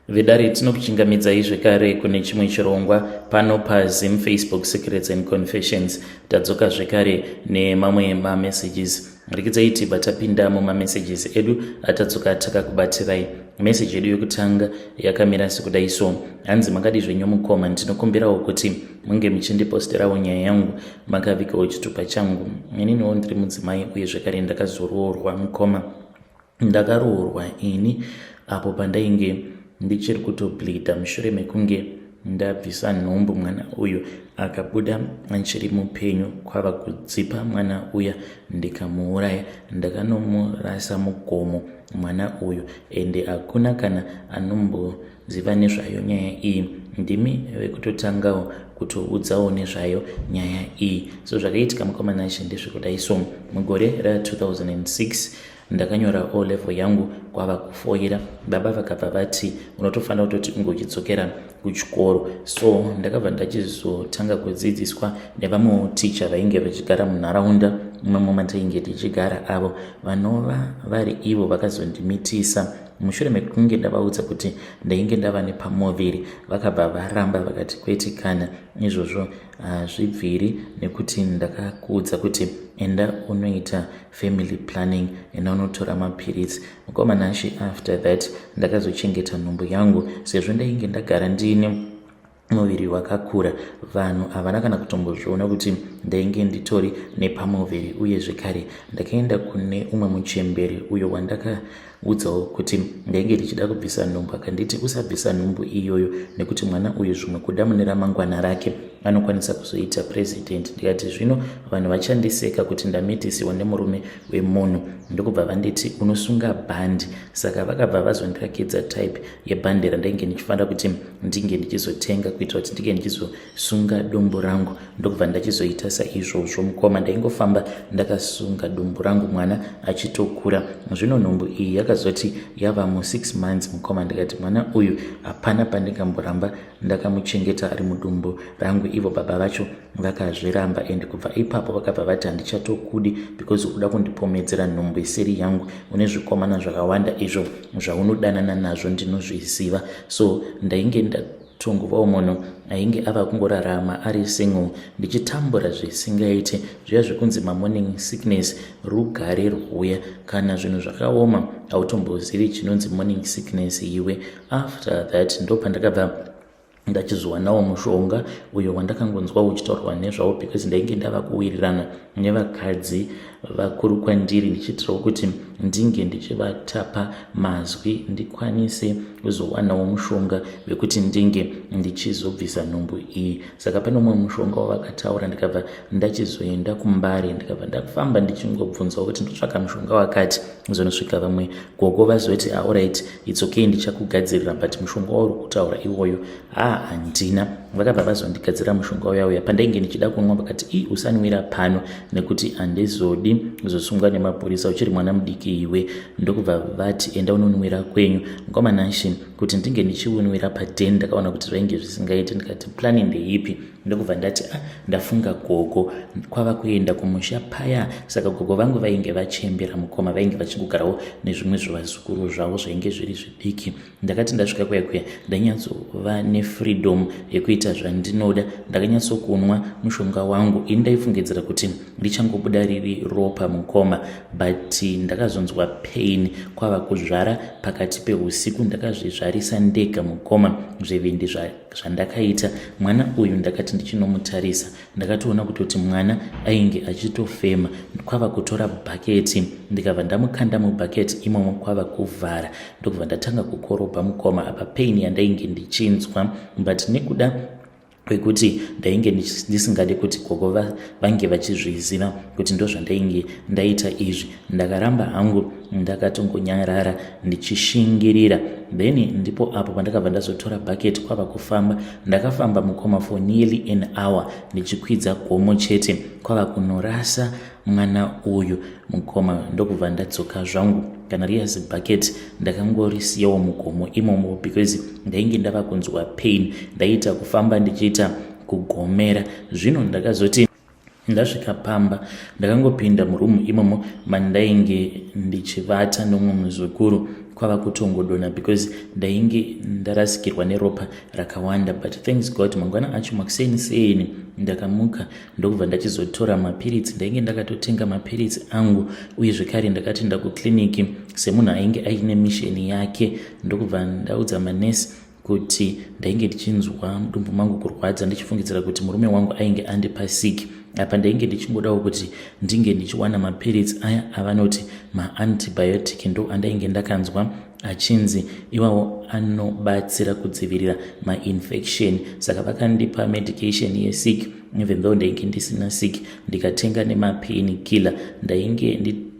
Vedare, tinokuchingamidzai zvekare kune chimwe chirongwa pano paZim Facebook Secrets and Confessions. Tadzoka zvekare nemamwe mamessages. Rekidzai tibva tapinda mumamessages edu atadzoka takakubatirai. Message yedu yekutanga yakamira sekudai so. Hanzi, makadi zvenyu mukoma, ndinokumbirawo kuti munge muchindiposterawo nyaya yangu makavigawo chitupa changu. Ininiwo ndiri mudzimai uye zvekare ndakazoroorwa mukoma. Ndakaroorwa ini apo pandainge ndichiri kutobleeda mushure mekunge ndabvisa nhumbu. Mwana uyu akabuda achiri mupenyu, kwava kudzipa mwana uya ndikamuuraya. Ndakanomurasa mugomo mwana uyu, ende hakuna kana anomboziva nezvayo nyaya iyi. Ndimi vekutotangawo kutoudzawo nezvayo nyaya iyi. So zvakaitika, mukoma Nashe, ndezvekudai so. Mugore ra2006 ndakanyora O level yangu kwava kufoira. Baba vakabva vati unotofanira kutoti unge uchidzokera kuchikoro. So ndakabva ndachizotanga kudzidziswa nevamwewo ticha vainge vachigara munharaunda imomo matainge tichigara, avo vanova vari ivo vakazondimitisa mushure mekunge ndavaudza kuti ndainge ndava nepamuviri. Vakabva varamba, vakati kwete, kana izvozvo hazvibviri, nekuti ndakakuudza kuti enda unoita family planning, enda unotora mapiritsi. Mukoma Nashe, after that ndakazochengeta nhumbu yangu. Sezvo ndainge ndagara ndiine muviri wakakura, vanhu havana kana kutombozviona kuti ndainge nditori nepamuviri. Uye zvekare ndakaenda kune umwe muchemberi uyo wandakaudzawo kuti ndainge ndichida kubvisa nhumbu. Akanditi usabvisa nhumbu iyoyo nekuti mwana uyu zvimwe kuda mune ramangwana rake anokwanisa kuzoita president. Ndikati zvino vanhu vachandiseka kuti ndamitisiwa nemurume wemunhu. Ndokubva vanditi unosunga bhandi. Saka vakabva vazondirakidza type yebhandi randainge ndichifanira kuti ndinge ndichizotenga kuitira kuti ndinge ndichizosunga dumbu rangu. Ndokubva ndachizoita saizvozvo, mukoma. Ndaingofamba ndakasunga dumbu rangu mwana achitokura. Zvino nhumbu iyi yakazoti yava mu6 months, mukoma, ndikati mwana uyu hapana pandingamboramba ndakamuchengeta ari mudumbu rangu. Ivo baba vacho vakazviramba, and kubva ipapo vakabva vati handichatokudi because ukuda kundipomedzera nhumbu isiri yangu, une zvikomana zvakawanda izvo zvaunodanana nazvo, ndinozviziva. So ndainge ndatongovawo munhu ainge ava kungorarama ari single, ndichitambura zvisingaiti. Zviya zvekunzi mamorning sickness rugare rwuya, kana zvinhu zvakaoma hautombozivi chinonzi morning sickness iwe. After that ndopandakabva ndachizowanawo mushonga uyo wandakangonzwa uchitaurwa nezvawo, because ndainge ndava kuwirirana nevakadzi vakuru kwandiri, ndichiitirawo kuti ndinge ndichivatapa mazwi ndikwanise kuzowanawo mushonga wekuti ndinge ndichizobvisa nhumbu iyi. Saka pane umwe mushonga wavakataura, ndikabva ndachizoenda kuMbare, ndikabva ndafamba ndichingobvunzawo kuti ndotsvaka mushonga wakati. Zonosvika vamwe gogo vazoti, "Alright, it's okay, ndichakugadzirira, but mushonga wauri kutaura iwoyo ha handina." Vakabva vazondigadzira mushonga uya uya. Pandainge ndichida kunwa vakati, "I, usanwira pano nekuti handizodi kuzosungwa nemapurisa, uchiri mwana mudiki iwe." Ndokubva vati enda unonwira kwenyu. Mukoma Nashe, kuti ndinge ndichiunwira paden ndakaona kuti zvainge zvisingaiti. Ndikati plan ndeipi? Ndokubva ndati, "Ah, ndafunga gogo." Kwava kuenda kumusha paya. Saka gogo vangu vainge vachembera, mukoma, vainge vachingogarawo nezvimwe zvivazukuru zvavo zvainge zviri zvidiki. Ndakati ndasvika kuya kuya ndainyatsova nefreedom yekuita zvandinoda. Ndakanyatsokunwa mushonga wangu. Ini ndaifungidzira kuti ndichangobuda riri ropa, mukoma, but ndakazonzwa pain kwava kuzvara pakati peusiku. Ndakazvizvarisa ndega, mukoma. Zvivindi zvandakaita! Mwana uyu ndakati ndichinomutarisa ndakatoona kutoti mwana ainge achitofema. Kwava kutora bhaketi, ndikabva ndamukanda mubhaketi imomo, kwava kuvhara, ndokubva ndatanga kukorobha, mukoma. Apa pain yandainge ndichinzwa, but nekuda kwekuti ndainge ndisingadi kuti gogo vange vachizviziva kuti ndozvandainge ndaita izvi, ndakaramba hangu ndakatongonyarara ndichishingirira. Then ndipo apo pandakabva ndazotora bhaketi kwava kufamba. Ndakafamba, mukoma, for nearly an hour ndichikwidza gomo chete, kwava kunorasa mwana uyu, mukoma, ndokubva ndadzoka zvangu. Kana riya zibhaketi ndakangorisiyawo mugomo imomo because ndainge ndava kunzwa pain, ndaiita kufamba ndichiita kugomera. Zvino ndakazoti ndasvika pamba ndakangopinda murumu imomo mandainge ndichivata nomumwe muzukuru. Kwava kutongodonha because ndainge ndarasikirwa neropa rakawanda. But thanks God, mangwana acho makuseni seni ndakamuka, ndokubva ndachizotora mapiritsi. Ndainge ndakatotenga mapiritsi angu, uye zvekare ndakati ndakuclinic semunhu ainge aine mission yake, ndokubva ndaudza manesi kuti ndainge ndichinzwa mudumbu mangu kurwadza, ndichifungidzira kuti murume wangu ainge andipa sick. Apa ndainge ndichingodawo kuti ndinge ndichiwana mapiritsi aya avanoti maantibiotic, ndo andainge ndakanzwa achinzi iwawo anobatsira kudzivirira mainfection. Saka vakandipa medication yesick, even though ndainge ndisina sick, ndikatenga nemapain killer.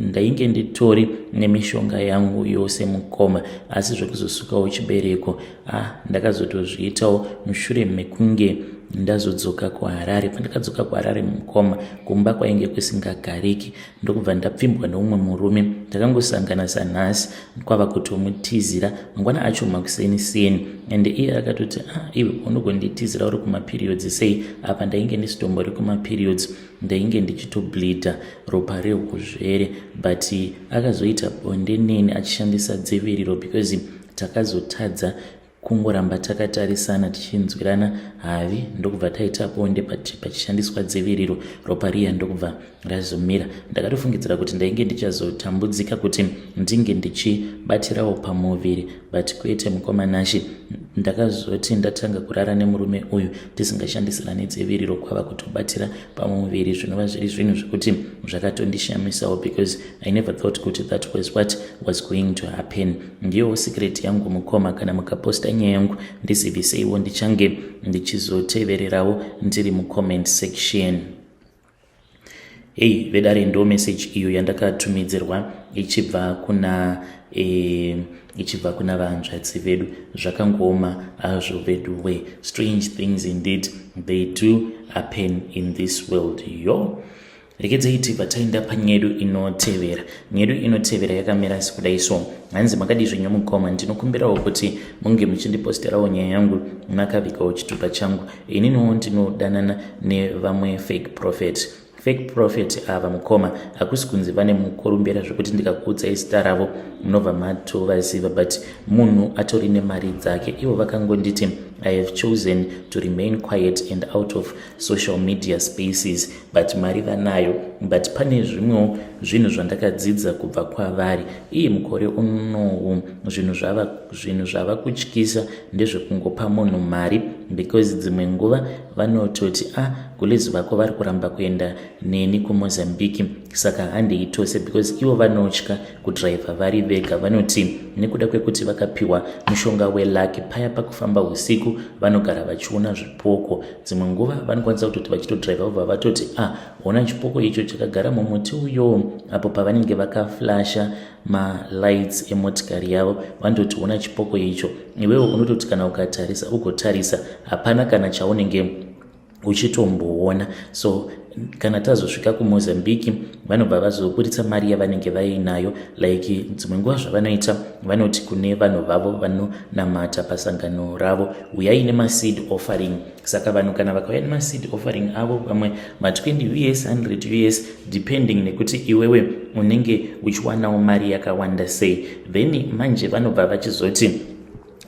Ndainge nditori nemishonga yangu yose, mukoma, asi zvekuzosukawo chibereko, ah, ndakazotozviitawo mushure mekunge ndazodzoka kuHarare. Pandakadzoka kuHarare, mukoma, kumba kwainge kusingagariki, ndokubva ndapfimbwa neumwe murume. Ndakangosangana sanhasi, kwava kutomutizira mangwana acho makuseni seni, and iye akatoti, "Ah, iwe unogonditizira uri kumaperiods sei?" Apa ndainge ndisitombori kumaperiods, ndainge ndichitobleeda ropa reuzvere. But akazoita bonde neni achishandisa dziviriro, because takazotadza kungoramba takatarisana tichinzwirana havi, ndokubva taita bonde pachishandiswa dziviriro. Ropa riya ndokubva razomira. Ndakatofungidzira kuti ndainge ndichazotambudzika kuti ndinge ndichibatirawo pamuviri, but kwete, mukoma Nashe. Ndakazoti ndatanga kurara nemurume uyu tisingashandisirani dziviriro, kwava kutobatira pamuviri, zvinova zviri zvinhu zvekuti zvakatondishamisawo, because I never thought kuti that was what was going to happen. Ndiyowo secret yangu, mukoma. Kana mukaposta nyaya yangu, ndiziviseiwo, ndichange ndichizotevererawo ndiri mucomment section. Hei vedare, ndo message iyo yandakatumidzirwa ichibva kuna vanzvadzi vedu. Zvakangooma azvo vedu we. Strange things indeed, they do happen in this world, yo. Rekedzei tibva taenda panyedu inotevera. Nyedu inotevera yakamira sekudai so. Hanzi, "Makadii zvenyu mukoma? Ndinokumbirawo kuti munge muchindiposterawo nyaya yangu makavigawo chitupa changu. Ininiwo ndinodanana nevamwe fake prophet. Fake prophet ava, mukoma, hakusi kunzi vane mukurumbira zvekuti ndikakuudzai zita ravo munobva matovaziva, but munhu atori nemari dzake. Ivo vakangonditi, 'I have chosen to remain quiet and out of social media spaces,' but mari vanayo. But pane zvimwewo zvinhu zvandakadzidza kubva kwavari. Iye mukore unowu zvinhu zvava kutyisa ndezvekungopa munhu mari, because dzimwe nguva vanototi, 'Ah, gulezi vako vari kuramba kuenda neni kuMozambique, saka handei tose,' because ivo vanotya kudhiraivha vari vega. Vanoti nekuda kwekuti vakapiwa mushonga weluck, paya pakufamba usiku vanogara vachiona zvipoko. Dzimwe nguva vanokwanisa kutoti vachitodhiraivha, vobva vatoti, 'Ah, ona chipoko icho chakagara mumuti uyo.' Apo pavanenge vakaflasha malights emotikari yavo, vanototi, 'Ona chipoko icho.' Iwewo unototi kana ukatarisa, ugotarisa, hapana kana chaunenge uchitomboona. So kana tazosvika kuMozambique, vanobva vazoburitsa mari yavanenge vainayo. Like dzimwe nguva zvavanoita, vanoti kune vanhu vavo vanonamata pasangano ravo, 'Uyai nemaseed offering.' Saka vanhu kana vakauya nemaseed offering avo, vamwe ma20 US, 100 US, depending nekuti iwewe unenge uchiwanawo mari yakawanda sei. Then manje vanobva vachizoti,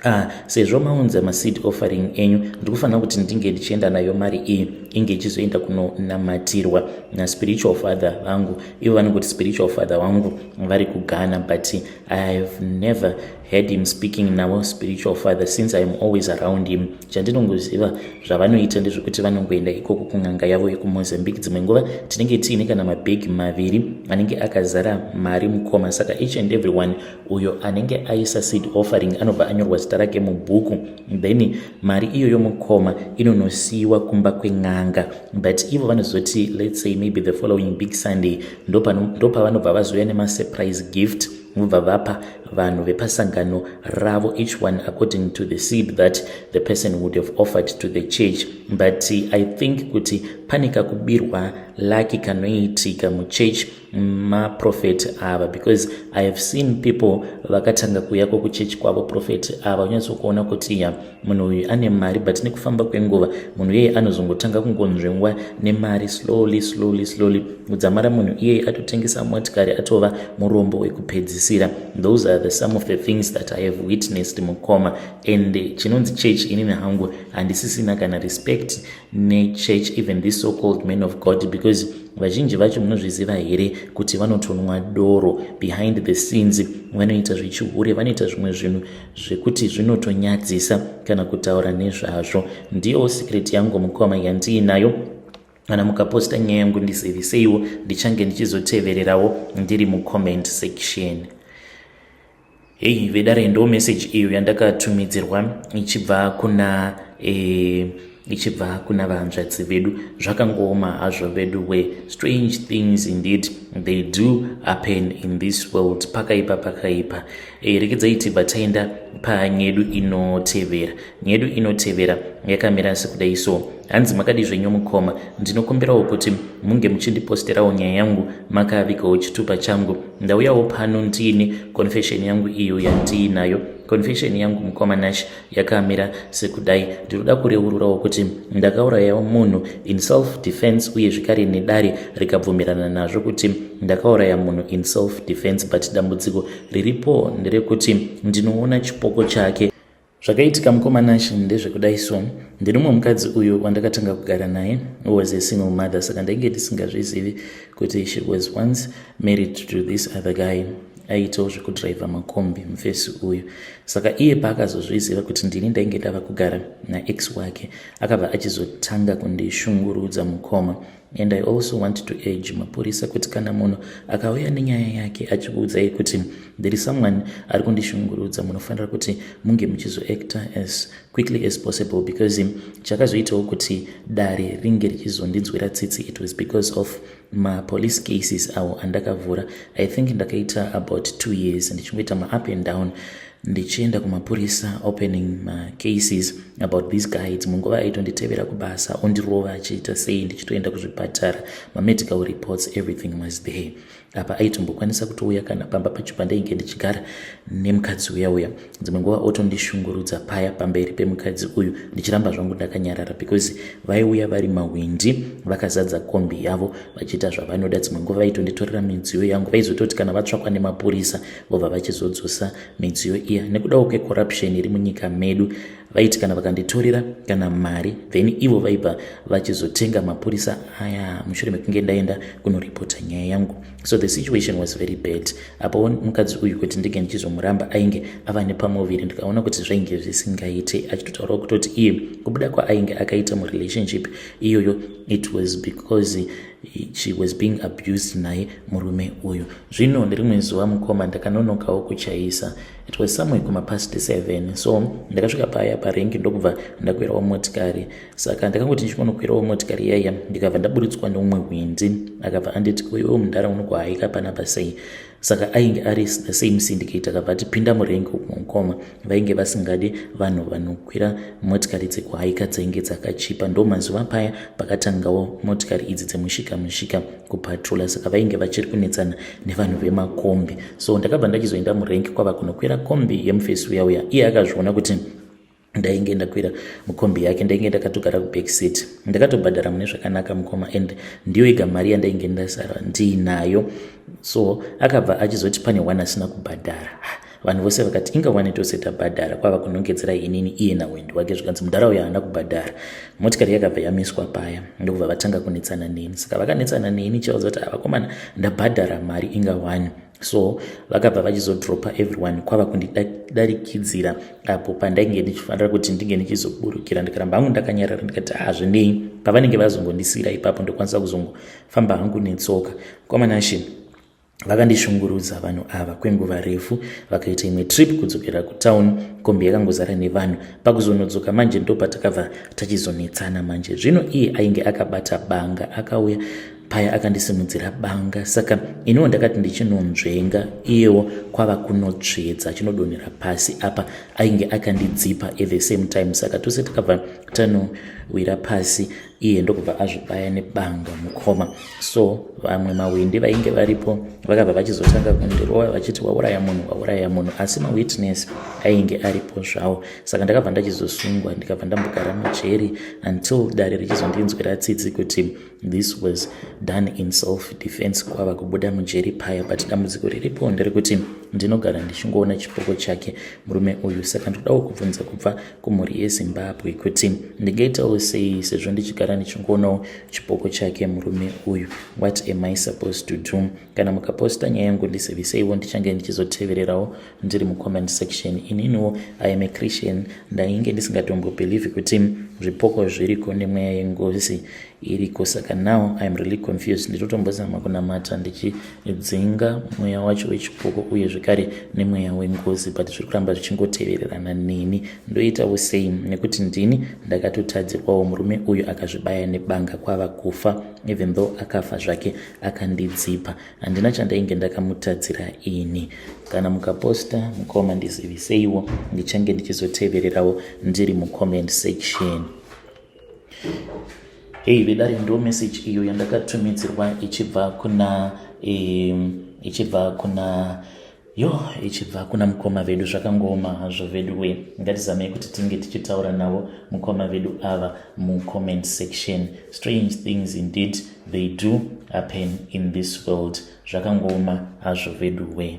'Ah, sezvo maunza maseed offering enyu, ndiri kufanira kuti ndinge ndichienda nayo mari iyi, inge ichizoenda kunonamatirwa naspiritual father vangu.' Ivo vanongoti spiritual father vangu vari kuGhana, but I have never heard him speaking navo spiritual father since I am always around him. Chandinongoziva zvavanoita ndezvekuti vanongoenda ikoko kun'anga yavo yekuMozambique. Dzimwe nguva tinenge tiine kana mabhegi maviri anenge akazara mari, mukoma. Saka each and every one uyo anenge aisa seed offering anobva anyorwa zita rake mubhuku. Then mari iyoyo, mukoma, inonosiyiwa kumba kwen'anga. But ivo vanozoti, let's say maybe the following big Sunday, ndopavanobva vazouya nemasurprise gift, vobva vapa vanhu vepasangano ravo, each one according to the seed that the person would have offered to the church. But I think kuti pane kakubirwa lucky kanoitika muchurch maprofet ava, because I have seen people vakatanga kuuyako kuchechi kwavo prophet ava, unyatsokuona kuti ya, munhu uyu ane mari. But nekufamba kwenguva munhu iyeye anozongotanga kungonzvengwa nemari slowly, slowly, slowly, kudzamara munhu iyeye atotengesa motikari, atova murombo wekupedzisira. Those are the the some of the things that I have witnessed, mukoma. And chinonzi church, inini hangu handisisina kana respect nechurch, even this so called men of God, because vazhinji vacho, munozviziva here kuti vanotonwa doro behind the scenes? Vanoita zvechihure, vanoita zvimwe zvinhu zvekuti zvinotonyadzisa kana kutaura nezvazvo. Ndiyo secret yangu, mukoma, yandiinayo. Kana mukaposta nyaya yangu, ndiziviseiwo, ndichange ndichizotevererawo ndiri mucomment section. Hei vedare, ndo message iyo yandakatumidzirwa ichibva kuna vahanzvadzi vedu. Zvakangooma hazvo vedu we. Strange things indeed, they do happen in this world. Pakaipa, pakaipa. Rekedzai tibva taenda panyedu inotevera. Nyedu inotevera yakamira sekudai so. Hanzi, "Makadi zvenyu mukoma? Ndinokumbirawo kuti munge muchindiposterawo nyaya yangu makavigawo chitupa changu. Ndauyawo pano ndiine confession yangu iyo yandiinayo. Confession yangu, mukoma Nash, yakamira sekudai. Ndinoda kureururawo kuti ndakaurayawo munhu in self defense, uye zvekare nedare rikabvumirana nazvo kuti ndakauraya munhu in self defense. But dambudziko riripo nderekuti ndinoona chipoko chake. Zvakaitika, mukoma Nash, ndezvekudai so. Ndine mumwe mukadzi uyu wandakatanga kugara naye, was a single mother. Saka ndainge ndisingazvizivi kuti she was once married to this other guy aiitawo zvekudhiraivha makombi, mufesi uyu. Saka iye paakazozviziva kuti ndini ndainge ndava kugara naex wake, akabva achizotanga kundishungurudza, mukoma. And I also want to urge mapurisa kuti kana munhu akauya nenyaya yake achikuudzai kuti there is someone ari kundishungurudza, munofanira kuti munge muchizoacta as quickly as possible, because chakazoitawo kuti dare ringe richizondinzwira tsitsi, it was because of mapolice cases awo andakavhura. I think ndakaita about 2 years ndichingoita maup and down, ndichienda kumapurisa, opening macases about these guys. Munguva aitonditevera kubasa, ondirova, achiita sei, ndichitoenda kuzvipatara, mamedical reports, everything was there. Apa aitombokwanisa kutouya kana pamba pacho pandainge ndichigara nemukadzi uya uya. Dzimwe nguva otondishungurudza paya pamberi pemukadzi uyu, ndichiramba zvangu ndakanyarara, because vaiuya vari mahwindi vakazadza kombi yavo vachiita zvavanoda. Dzimwe nguva vaitonditorera midziyo yangu. Vaizototi kana vatsvakwa nemapurisa, vobva vachizodzosa midziyo iya. Nekudawo kwecorruption iri munyika medu, vaiti kana vakanditorera kana mari, then ivo vaibva vachizotenga mapurisa aya mushure mekunge ndaenda kunoripota nyaya yangu. So the situation was very bad. Apo mukadzi uyu, kuti ndinge ndichizomuramba, ainge ava nepamuviri. Ndikaona kuti zvainge zvisingaite, achitotaurawo kutoti iye kubuda kwaainge akaita murelationship iyoyo, it was because she was being abused naye murume uyu. Zvino nerimwe zuva, mukoma, ndakanonokawo kuchaisa. It was somewhere kumapast 7. So ndakasvika paya parank, ndokubva ndakwirawo motikari. Saka ndakangoti ndichingonokwirawo motikari yaya, ndikabva ndaburitswa neumwe hwindi. Akabva anditi, 'Iwewe mudhara, unokuhaika panapa sei?' Saka ainge ari the same syndicate. Akabva ati, 'Pinda murank mukoma.' Vainge vasingadi vanhu vanokwira motikari dzekuhaika dzainge dzakachipa. Ndo mazuva paya pakatangawo motikari idzi dzemushika mushika kupatrola, saka vainge vachiri kunetsana nevanhu vemakombi. So ndakabva ndachizoenda murank, kwava kunokwira kombi yemufesi uya uya. Iye akazviona kuti ndainge ndakwira mukombi yake. Ndainge ndakatogara kuback seat. Ndakatobhadhara mune zvakanaka, mukoma, and ndiyo ega mari yandainge ndasara ndiinayo. So akabva achizoti pane one asina kubhadhara. Vanhu vose vakati, 'Inga wani tose tabhadhara.' Kwava kunongedzera inini, iye nawendi wake. Zvikanzi, 'Mudhara uyo haana kubhadhara.' Motikari yakabva yamiswa paya, ndokubva vatanga kunetsana neni. Saka vakanetsana neni, chivaudza kuti, 'Avakomana, ndabhadhara mari, inga wani.' So vakabva vachizodropa everyone, kwava kundidarikidzira apo pandainge ndichifanira kuti ndinge ndichizoburukira. Ndikaramba hangu ndakanyarara, ndikati, 'Hazvinei, pavanenge vazongondisiyira ipapo, ndokwanisa kuzongofamba hangu netsoka.' Kwamanashe, vakandishungurudza vanhu ava kwenguva refu. Vakaita imwe trip kudzokera kutown, kombi yakangozara nevanhu. Pakuzonodzoka manje, ndo patakabva tachizonetsana manje. Zvino iye ainge akabata banga. Akauya paya akandisimudzira banga. Saka iniwo ndakati ndichinonzvenga, iyewo kwava kunotsvedza, achinodonhera pasi. Apa ainge akandidzipa at the same time, saka tose takabva tanowira pasi. Iye ndokubva azvibaya nebanga, mukoma. So vamwe mawindi vainge varipo vakabva vachizotanga kundirova vachiti, 'Wauraya munhu, wauraya munhu.' Asi mawitness ainge aripo zvavo. Saka ndakabva ndachizosungwa, ndikabva ndambogara mujeri until dare richizondinzwira tsitsi kuti this was done in self defense, kwava kubuda mujeri paya. But dambudziko riripo nderekuti Ndinogara ndichingoona chipoko chake murume uyu, saka ndinodawo kubvunza kubva kumhuri yeZimbabwe kuti ndingaitawo sei sezvo ndichigara ndichingoonawo chipoko chake murume uyu. What am I supposed to do? Kana mukaposta nyaya yangu, ndiziviseiwo, ndichange ndichizotevererawo ndiri mucomment section. Ininiwo I am a Christian. Ndainge ndisingatombobelieve kuti zvipoko zviriko nemweya yengozi iriko, saka now I am really confused. Ndinotombozama kunamata ndichidzinga mweya wacho wechipoko uye zvekare nemweya wengozi, but zviri kuramba zvichingotevererana neni. Ndoitawo sei nekuti ndini ndakatotadzirwawo? Murume uyu akazvibaya nebanga kwava kufa. Even though akafa zvake akandidzipa, handina chandainge ndakamutadzira ini. Kana mukaposta, mukoma, ndiziviseiwo, ndichange ndichizotevererawo ndiri mucomment section. Hei vedare, ndo message iyo yandakatumidzirwa ichibva kuna mukoma vedu. Zvakangooma hazvo vedu we. Ngatizamei kuti tinge tichitaura navo mukoma vedu ava mucomment section. Strange things indeed, they do happen in this world. Zvakangooma hazvo vedu we.